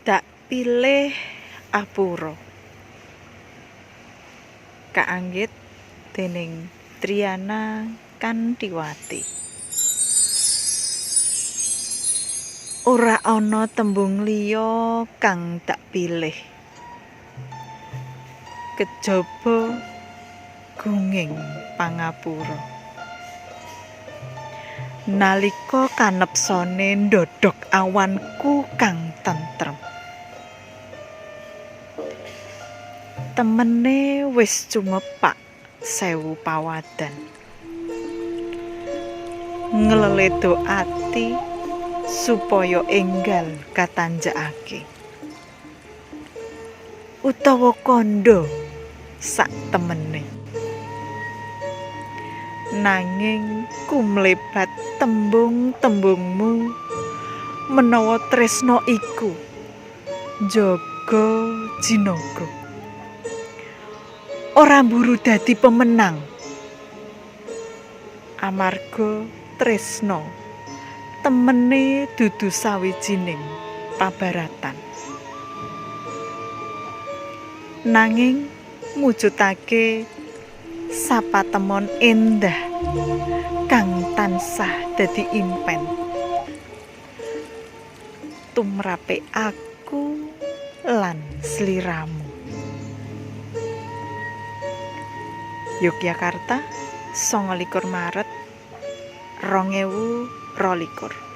Tak pilih apura. Kaanggit dening Triana Kantiwati. Ora ana tembung liya kang tak pilih kejaba gunging pangapura. Nalika kanepsone ndhodhog awanku kang tentrem. Temene wis cumepak sewu pawadan. Ngleledo ati supaya enggal katanjakake. Utawa kandha sak temene. Nanging kumlebat tembung-tembungmu menawa tresna iku njaga jinaga. Ora mburu dadi pemenang amarga tresna temene dudu sawijining pabaratan. Nanging mujudake sapatemon endah kang tansah dadi impen tumrape aku lan sliramu. Yogyakarta, 29 Maret 2022.